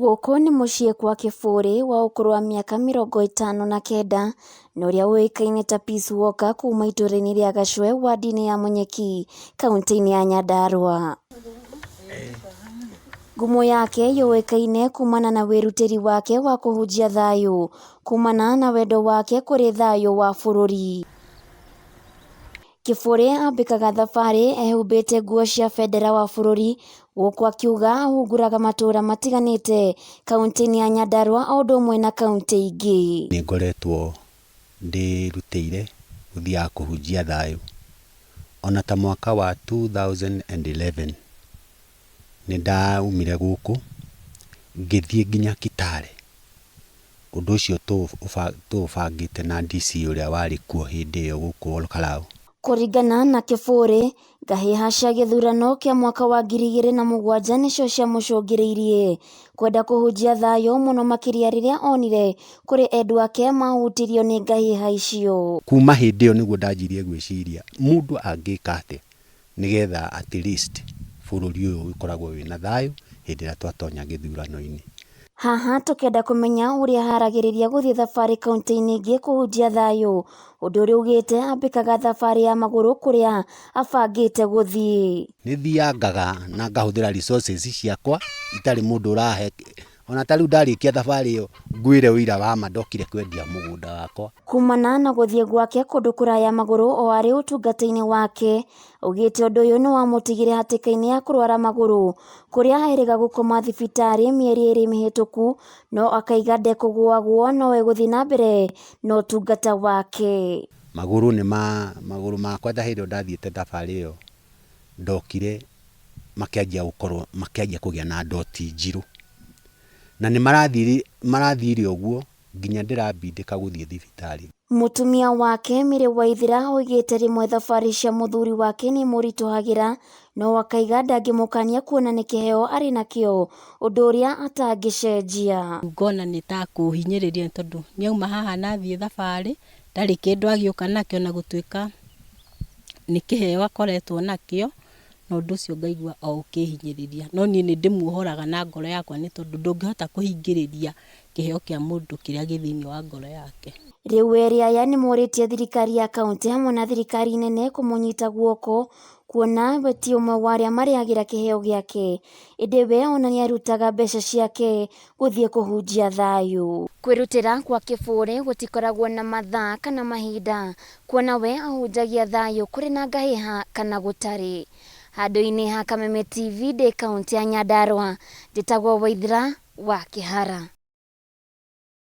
Gũkũ nĩ mũciĩ kwa Kĩbũrĩ wa ũkũrũ wa mĩaka 59 na ũrĩa ũĩkaine ta Peace Walker kuma itũũra-inĩ rĩa Gacwe wadi-inĩ ya Munyeki kaũntĩ-inĩ ya Nyandarua. Ngumo yake yũĩkaine kumana na wĩrutĩri wake wa kũhunjia thayũ kumana na wendo wake kũrĩ thayũ wa bũrũri. Kĩbũrĩ ambĩkaga thabarĩ ehumbĩte nguo cia bendera wa bũrũri gũkũ akiuga ahunguraga matũũra matiganĩte kaũntĩ-inĩ ya Nyandarua o ũndũ ũmwe na kaũntĩ ingĩ. Nĩ ngoretwo ndĩrutĩire gũthiaga kũhunjia thayũ ona ta mwaka wa 2011 nĩ ndaumire gũkũ ngĩthiĩ nginya Kitale. Ũndũ ũcio tũũbangĩte na DC ũrĩa warĩ kuo hĩndĩ ĩyo gũkũ Olkalau. Kũringana na Kĩbũrĩ, ngahĩha cia gĩthurano kĩa mwaka wa 2007 nĩcio ciamũcũngĩrĩirie kwenda kũhunjia thayũ mũno makĩria rĩrĩa onire kũrĩ endwa ake mahutirio nĩ ngahĩha icio. Kuma hĩndĩ ĩyo nĩguo ndanjirie gwĩciria mũndũ angĩka atĩa nĩgetha at least bũrũri ũyũ ũkoragwo wĩna thayũ hĩndĩ ĩrĩa twatonya gĩthurano-inĩ. Haha tũkenda kũmenya ũrĩa aharagĩrĩria gũthiĩ thabarĩ kaũntĩ-inĩ ingĩ kũhunjia thayũ, ũndũ ũrĩa augĩte ambĩkaga thabarĩ ya magũrũ kũrĩa abangĩte gũthiĩ. Nĩ thiangaga na ngahũthĩra resources ciakwa itarĩ mũndũ ũrahe ona ta rĩu ndarĩkia thabarĩ ĩyo ngwĩre ũira wa ma ndokire kwendia mũgũnda wakwa. Kumana na gũthiĩ gwake kũndũ kũraya magũrũ o arĩ ũtungata-inĩ wake, augĩte ũndũ ũyũ nĩ wamũtigire hatĩka-inĩ ya kũrwara magũrũ kũrĩa erĩga gũkoma thibitarĩ mĩeri 2 mĩhĩtũku, no akaiga ndekũgũagũa no egũthiĩ na mbere na ũtungata wake. Magũrũ nĩ ma magũrũ makwa ta hĩndĩ ĩyo ndathiĩte thabarĩ ĩyo ndokire makĩanjia gũkorwo makĩanjia kũgĩa na ndoti njirũ na nĩ marathire ũguo nginya ndĩrambindĩka gũthiĩ thibitarĩ. Mũtumia wake Mary Waithera oigĩte rĩmwe thabarĩ cia mũthuri wake nĩ imũritũhagĩra no akaiga ndangĩmũkania kuona nĩ kĩheo arĩ nakĩo ũndũ ũrĩa atangĩcenjia. Ngona nĩ ta kũhinyĩrĩria tondũ nĩauma haha na athiĩ thabarĩ ndarĩ kĩndũ agĩũka nakĩo na gũtuĩka nĩ kĩheo akoretwo nakĩo na ũndũ ũcio ngaigua o ũkĩhinyĩrĩria no niĩ nĩ ndĩmuohoraga na ngoro yakwa nĩ tondũ ndũngĩhota kũhingĩrĩria kĩheo kĩa mũndũ kĩrĩa gĩ thĩinĩ wa ngoro yake. Rĩu erĩ aya nĩmorĩtie thirikari ya kaũntĩ hamwe na thirikari nene kũmũnyita guoko kuona we ti ũmwe wa arĩa marĩhagĩra kĩheo gĩake ĩndĩ we ona nĩarutaga mbeca ciake gũthiĩ kũhunjia thayũ. Kwĩrutĩra kwa Kĩbũrĩ gũtikoragwo na mathaa kana mahinda kuona we ahunjagia thayũ kũrĩ na ngahĩha kana gũtarĩ. Handũ-inĩ ha Kameme TV ndĩ kaũntĩ ya Nyandarua njĩtagwo Waithera wa Kĩhara.